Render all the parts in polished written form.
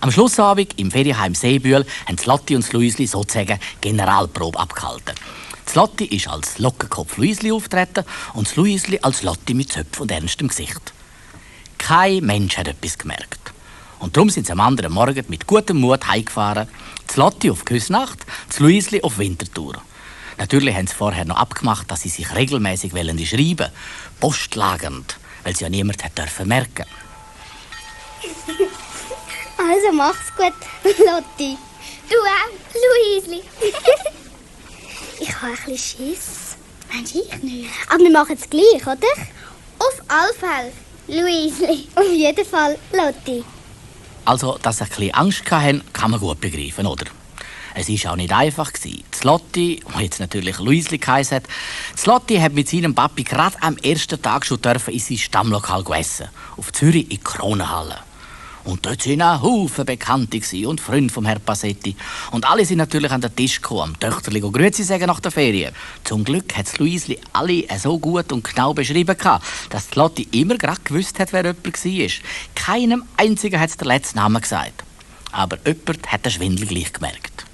Am Schlussabend im Ferienheim Seebühl haben Lotti und Luisli sozusagen Generalprobe abgehalten. Lotti ist als Lockenkopf Luisli auftreten und Luisli als Lotti mit Zöpfen und ernstem Gesicht. Kein Mensch hat etwas gemerkt. Und darum sind sie am anderen Morgen mit gutem Mut heimgefahren. Lotti auf Küsnacht, Luisli auf Winterthur. Natürlich haben sie vorher noch abgemacht, dass sie sich regelmäßig schreiben, postlagernd, weil sie ja niemand hat dürfen merken. Also mach's gut, Lotti. Du auch, Luisli. Ich habe ein bisschen Schiss. Meinst du, ich nicht? Aber wir machen es gleich, oder? Auf alle Fälle, Luisli. Auf jeden Fall, Lotti. Also, dass sie ein bisschen Angst hatten, kann man gut begreifen, oder? Es war auch nicht einfach. Lotti, der jetzt natürlich Luisli geheissen hat, Lotti hat mit seinem Papi gerade am ersten Tag schon in sein Stammlokal essen. Auf Zürich in die Kronenhalle. Und dort waren auch Haufen Bekannte und Freunde vom Herrn Passetti. Und alle sind natürlich an den Tisch gekommen, am Töchterli Grüezi sagen nach der Ferien. Zum Glück hat Luisli alle so gut und genau beschrieben, dass Lotti immer gerade gewusst hat, wer jemand war. Keinem einzigen hat der letzte Namen gesagt. Aber jemand hat den Schwindel gleich gemerkt.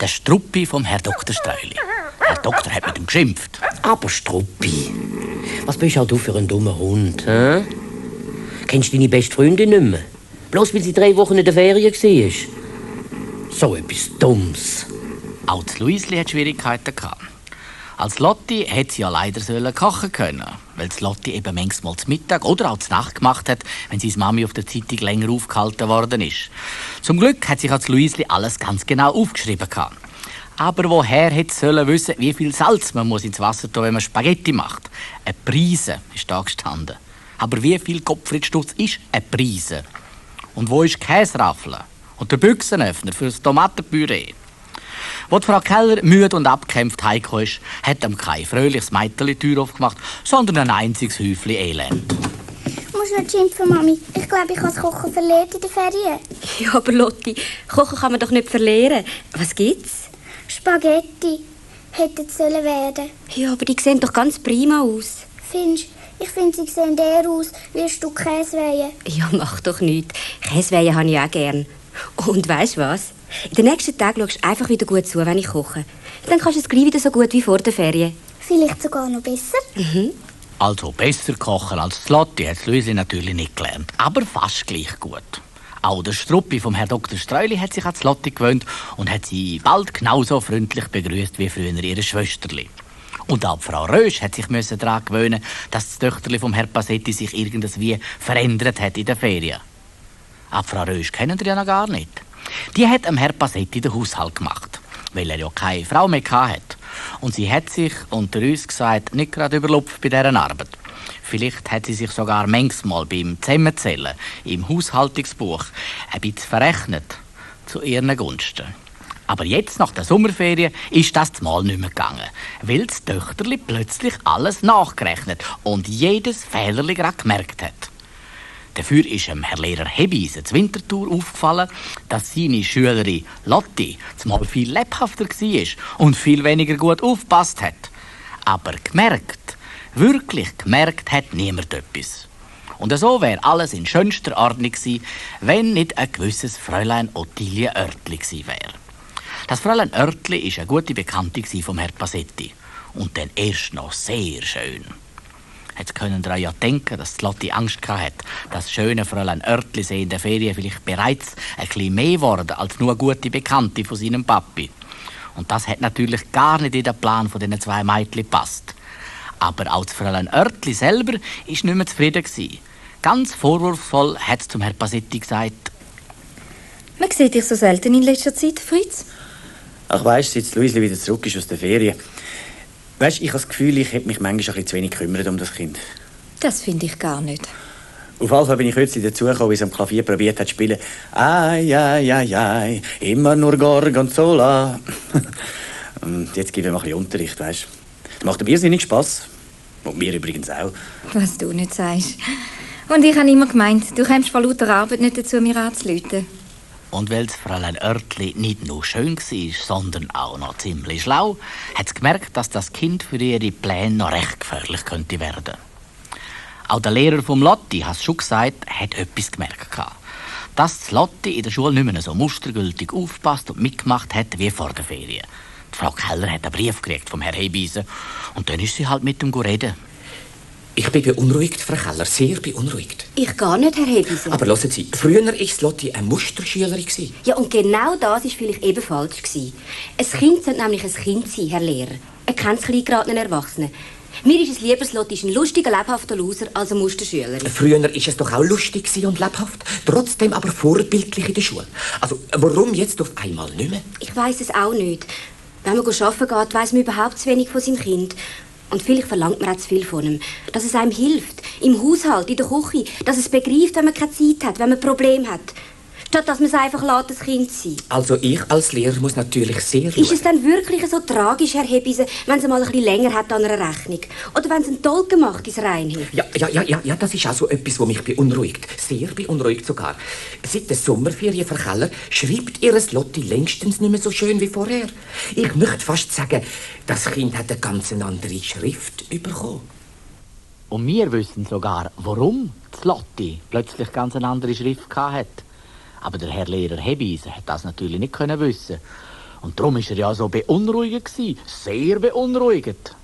Der Struppi vom Herr Dr. Streuli. Der Doktor hat mit ihm geschimpft. Aber Struppi, was bist auch du für ein dummer Hund, hä? Kennst du deine beste Freundin nicht mehr? Bloß weil sie 3 Wochen in der Ferien war. So etwas Dummes. Auch Luisli hat Schwierigkeiten gehabt. Als Lotti hätte sie ja leider kochen können, weil Lotti eben manchmal zu Mittag oder auch zu Nacht gemacht hat, wenn seine Mami auf der Zeitung länger aufgehalten worden ist. Zum Glück hat sich als Luisli alles ganz genau aufgeschrieben gehabt. Aber woher hätte sie wissen, wie viel Salz man muss ins Wasser tun, wenn man Spaghetti macht? Eine Prise ist da gestanden. Aber wie viel Gottfried-Stutz ist eine Prise? Und wo ist die Käseraffel? Und der Büchsenöffner für das Tomatenpüree? Als Frau Keller müde und abgekämpft heimgekommen ist, hat ihm kein fröhliches Mädchen die Tür aufgemacht, sondern ein einziges Häufchen Elend. Du musst nicht schimpfen, Mami. Ich glaube, ich habe das Kochen verlernt in den Ferien. Ja, aber Lotti, Kochen kann man doch nicht verlieren. Was gibt's? Spaghetti hätten sollen werden. Ja, aber die sehen doch ganz prima aus. Findest du? Ich finde, sie sehen eher aus wie ein Stück Käseweihe. Ja, mach doch nichts. Käseweihe habe ich auch gern. Und weisst was? In den nächsten Tagen schaust du einfach wieder gut zu, wenn ich koche. Dann kannst du es gleich wieder so gut wie vor der Ferien. Vielleicht sogar noch besser. Mhm. Also besser kochen als Lotti hat Luisli natürlich nicht gelernt, aber fast gleich gut. Auch der Struppi vom Herrn Dr. Streuli hat sich an Lotti gewöhnt und hat sie bald genauso freundlich begrüßt wie früher ihre Schwesterli. Und auch Frau Rösch hat sich daran gewöhnen, dass das Töchterli vom Herrn Passetti sich irgendwie verändert hat in den Ferien. Aber Frau Rösch kennen ihr ja noch gar nicht. Die hat am Herrn Passetti den Haushalt gemacht, weil er ja keine Frau mehr hatte. Und sie hat sich, unter uns gesagt, nicht gerade überlupft bei dieser Arbeit. Vielleicht hat sie sich sogar manchmal beim Zusammenzählen im Haushaltungsbuch ein bisschen verrechnet, zu ihren Gunsten. Aber jetzt, nach der Sommerferien, ist das mal nicht mehr gegangen, weil das Töchterli plötzlich alles nachgerechnet und jedes Fehlerli gerade gemerkt hat. Dafür ist dem Herr Lehrer Hebis zur Winterthur aufgefallen, dass seine Schülerin Lotti zumal viel lebhafter war und viel weniger gut aufgepasst hat. Aber wirklich gemerkt hat niemand etwas. Und so wäre alles in schönster Ordnung gewesen, wenn nicht ein gewisses Fräulein Ottilie Oertli gewesen wäre. Das Fräulein Oertli war eine gute Bekannte vom Herrn Passetti. Und dann erst noch sehr schön. Jetzt können ihr ja denken, dass Lotti Angst hatte, dass das schöne Fräulein Oertli sie in der Ferien vielleicht bereits ein bisschen mehr geworden als nur eine gute Bekannte von seinem Papi. Und das hat natürlich gar nicht in den Plan von diesen 2 Mädchen gepasst. Aber auch das Fräulein Oertli selber war nicht mehr zufrieden. Ganz vorwurfsvoll hat es zum Herrn Passetti gesagt: Man sieht dich so selten in letzter Zeit, Fritz. Ach weisst, seit Luisli wieder zurück ist aus der Ferien. Weisst, ich habe das Gefühl, ich hätte mich manchmal ein bisschen zu wenig gekümmert um das Kind. Das finde ich gar nicht. Auf jeden Fall bin ich heute dazugekommen, wie es am Klavier probiert hat zu spielen. Ai, ai, ai, ai, immer nur Gorgonzola. Und jetzt gebe ich mir ein bisschen Unterricht, weisst. Das macht mir irrsinnig Spass. Und mir übrigens auch. Was du nicht sagst. Und ich habe immer gemeint, du kommst vor lauter Arbeit nicht dazu, mir anzurufen. Und weil das Fräulein Oertli nicht nur schön war, sondern auch noch ziemlich schlau, hat sie gemerkt, dass das Kind für ihre Pläne noch recht gefährlich könnte werden. Auch der Lehrer vom Lotti, hast schon gesagt, hat etwas gemerkt. Dass das Lotti in der Schule nicht mehr so mustergültig aufpasst und mitgemacht hat wie vor der Ferien. Die Frau Keller hat einen Brief gekriegt vom Herrn Hebeisen und dann ist sie halt mit ihm reden. Ich bin beunruhigt, Frau Keller, sehr beunruhigt. Ich gar nicht, Herr Hebeisen. Aber hören Sie, früher war Lotti eine Musterschülerin. Ja, und genau das war vielleicht eben falsch gewesen. Ein Kind sollte nämlich ein Kind sein, Herr Lehrer. Er kennt es geradenen Erwachsenen. Mir ist es lieber, Lotti ist ein lustiger, lebhafter Loser als eine Musterschülerin. Früher war es doch auch lustig und lebhaft, trotzdem aber vorbildlich in der Schule. Also, warum jetzt auf einmal nicht mehr? Ich weiss es auch nicht. Wenn man arbeiten geht, weiss man überhaupt zu wenig von seinem Kind. Und vielleicht verlangt man auch zu viel von ihm. Dass es einem hilft, im Haushalt, in der Küche. Dass es begreift, wenn man keine Zeit hat, wenn man Probleme hat. Statt dass man es einfach lässt, das Kind sein. Also ich als Lehrer muss natürlich sehr schauen. Ist es dann wirklich so tragisch, Herr Hebeisen, wenn es mal ein bisschen länger hat an einer Rechnung? Oder wenn es einen Tolken macht ins Reinhilfe? Ja, das ist auch so etwas, was mich beunruhigt. Sehr beunruhigt sogar. Seit der Sommerferien, Frau Keller, schreibt ihr Lotti längstens nicht mehr so schön wie vorher. Ich möchte fast sagen, das Kind hat eine ganz andere Schrift bekommen. Und wir wissen sogar, warum das Lotti plötzlich ganz eine andere Schrift hatte. Aber der Herr Lehrer Hebeisen hat das natürlich nicht wissen. Und darum war er ja so beunruhigend. Sehr beunruhigend.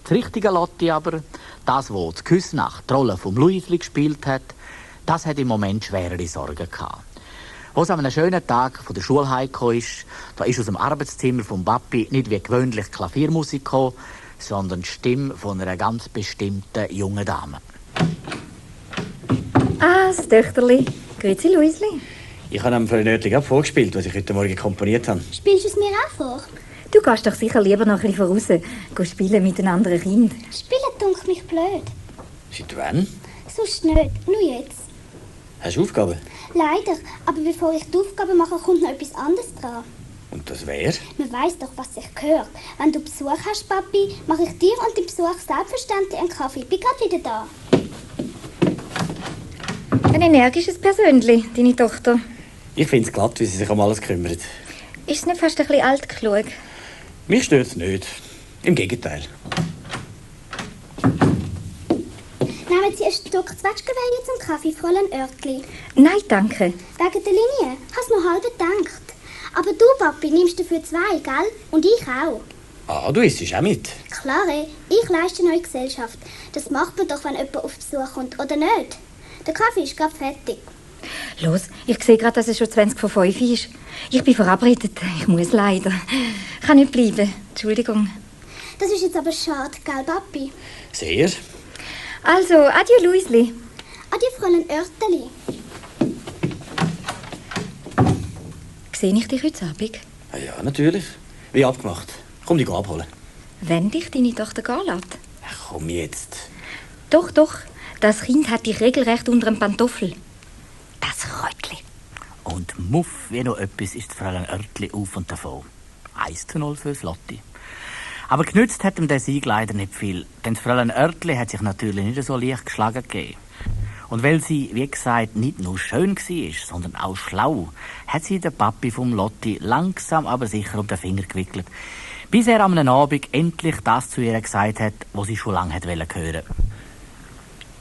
Das richtige Lotti aber, das, wo die Küssnacht die Rolle vom Luisli gespielt hat, das hat im Moment schwerere Sorgen gehabt. Als an einem schönen Tag von der Schule heimgekommen ist, da ist aus dem Arbeitszimmer vom Papi nicht wie gewöhnlich Klaviermusik gekommen, sondern die Stimme von einer ganz bestimmten jungen Dame. Ah, das Töchterli. Grüezi, Luisli. Ich habe am Frau Nördling vorgespielt, was ich heute Morgen komponiert habe. Spielst du es mir auch vor? Du gehst doch sicher lieber noch ein bisschen voraus, spielen mit den anderen Kindern. Spielen dunkelt mich blöd. Seit wann? Sonst nicht, nur jetzt. Hast du Aufgaben? Leider, aber bevor ich die Aufgabe mache, kommt noch etwas anderes dran. Und das wäre? Man weiss doch, was sich gehört. Wenn du Besuch hast, Papi, mache ich dir und dem Besuch selbstverständlich einen Kaffee. Ich bin gerade wieder da. Ein energisches Persönchen, deine Tochter. Ich finde es glatt, wie sie sich um alles kümmert. Ist es nicht fast ein bisschen altklug? Mich stört es nicht. Im Gegenteil. Nehmen Sie ein Stück Zwetschgenweihe zum Kaffee, Fräulein Oertli. Nein, danke. Wegen der Linie. Hast nur halb gedacht. Aber du, Papi, nimmst dafür 2, gell? Und ich auch. Ah, du isst auch mit? Klar, ich leiste neue Gesellschaft. Das macht man doch, wenn jemand auf Besuch kommt, oder nicht? Der Kaffee ist gerade fertig. Los, ich sehe gerade, dass es schon 20 vor 5 ist. Ich bin verabredet. Ich muss leider. Ich kann nicht bleiben. Entschuldigung. Das ist jetzt aber schade, gell, Papi? Sehr. Also, adieu, Luisli. Adieu, Fräulein Oertli. Sehe ich dich heute Abend? Ja, natürlich. Wie abgemacht. Komm dich abholen. Wenn dich deine Tochter gehen lässt? Ach, komm jetzt. Doch. Das Kind hat dich regelrecht unter dem Pantoffel. Das Röttli. Und muff wie noch etwas ist Fräulein Oertli auf und davon. 1:0 für Lotti. Aber genützt hat ihm der Sieg leider nicht viel, denn Fräulein Oertli hat sich natürlich nicht so leicht geschlagen gegeben. Und weil sie, wie gesagt, nicht nur schön war, sondern auch schlau, hat sie den Papi vom Lotti langsam aber sicher um den Finger gewickelt, bis er am Abend endlich das zu ihr gesagt hat, was sie schon lange hören wollte.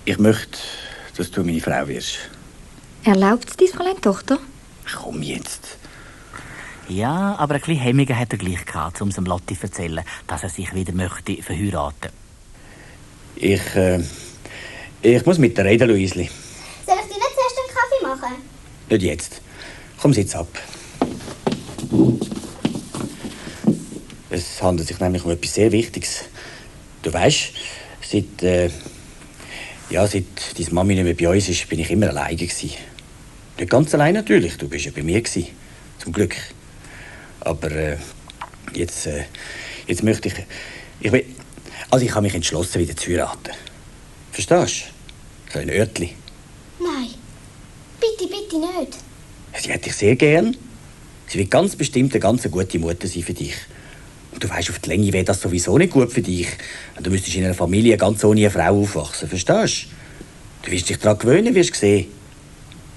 Ich möchte, dass du meine Frau wirst. Erlaubt es deine Fräulein Tochter? Komm jetzt. Ja, aber ein bisschen Hemmungen hat er gleich gehabt, um dem Lotti zu erzählen, dass er sich wieder möchte verheiraten. Ich muss mit dir reden, Luisli. Soll ich dir nicht zuerst einen Kaffee machen? Nicht jetzt. Komm, sitz ab. Es handelt sich nämlich um etwas sehr Wichtiges. Du weißt, seit deine Mami nicht mehr bei uns ist, bin ich immer alleine gewesen. Nicht ganz allein natürlich, du bist ja bei mir gewesen. Zum Glück. Aber jetzt möchte ich habe mich entschlossen, wieder zu heiraten. Verstehst du? So ein Örtli. Nein. Bitte nicht. Sie hätte dich sehr gern. Sie wird ganz bestimmt eine ganz gute Mutter sein für dich. Und du weißt, auf die Länge wäre das sowieso nicht gut für dich. Und du müsstest in einer Familie ganz ohne eine Frau aufwachsen. Verstehst du? Du wirst dich daran gewöhnen, wirst du sehen.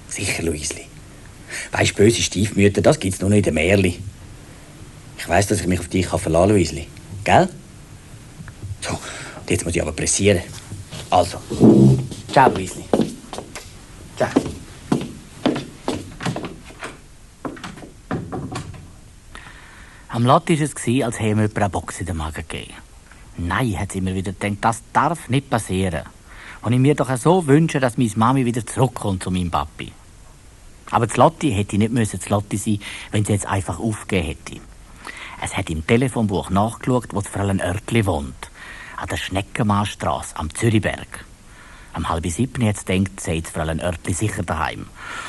Sicher, Luisli. Weisst, böse Stiefmütter, das gibt's nur noch in den Märchen. Ich weiss, dass ich mich auf dich verlassen kann, Luisli. Gell? So, und jetzt muss ich aber pressieren. Also. Ciao, Luisli. Ciao. Am Lotti war es, als hätte mir jemand eine Box in den Magen gegeben. Nein, hat sie immer wieder gedacht, das darf nicht passieren. Und ich mir doch so wünsche, dass meine Mami wieder zurückkommt zu meinem Papi. Aber das Lotti hätte nicht müssen das Lotti sein, wenn sie jetzt einfach aufgegeben hätte. Es hat im Telefonbuch nachgeschaut, wo Fräulein Oertli wohnt. An der Schneckenmannstrasse am Zürichberg. Um 6:30 hat es gedacht, sei das Fräulein Oertli sicher daheim.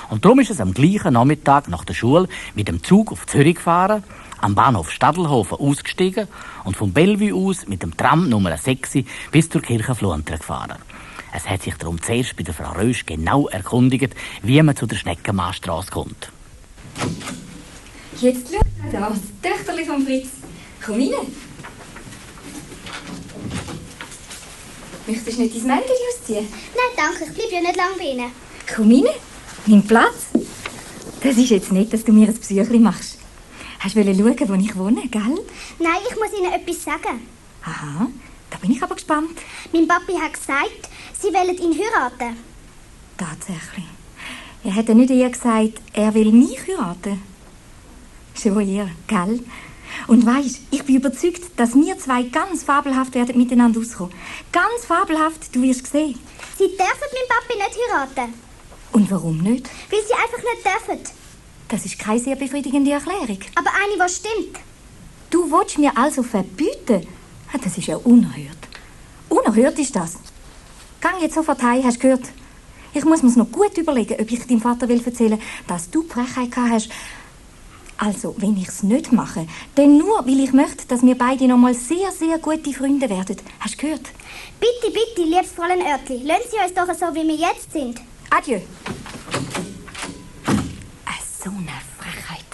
Und darum ist es am gleichen Nachmittag nach der Schule mit dem Zug auf Zürich gefahren, am Bahnhof Stadelhofen ausgestiegen und vom Bellevue aus mit dem Tram Nummer 6 bis zur Kirche Fluentern gefahren. Es hat sich darum zuerst bei der Frau Rösch genau erkundigt, wie man zu der Schneckenmannstrasse kommt. Jetzt schau da, das Töchterli von Fritz. Komm rein. Möchtest du nicht dein Männchen ausziehen? Nein, danke, ich bleibe ja nicht lange bei Ihnen. Komm rein, nimm Platz. Das ist jetzt nicht, dass du mir ein Besuchchen machst. Hast du schauen, wo ich wohne, gell? Nein, ich muss Ihnen etwas sagen. Aha, da bin ich aber gespannt. Mein Papi hat gesagt, Sie wollen ihn heiraten. Tatsächlich. Er hat ja nicht eher gesagt, er will mich heiraten. Schon eher, gell? Und weisst, ich bin überzeugt, dass wir zwei ganz fabelhaft werden miteinander auskommen. Ganz fabelhaft, du wirst sehen. Sie dürfen meinen Papi nicht heiraten. Und warum nicht? Weil Sie einfach nicht dürfen. Das ist keine sehr befriedigende Erklärung. Aber eine, die stimmt. Du willst mir also verbieten? Das ist ja unerhört. Unerhört ist das. Gang jetzt sofort heim, hast du gehört? Ich muss mir's noch gut überlegen, ob ich deinem Vater erzählen will, dass du die Frechheit gehabt hast. Also, wenn ich es nicht mache, dann nur, weil ich möchte, dass wir beide noch mal sehr, sehr gute Freunde werden. Hast du gehört? Bitte, bitte, liebes Fräulein Oertli, lassen Sie uns doch so, wie wir jetzt sind. Adieu. So eine Frechheit.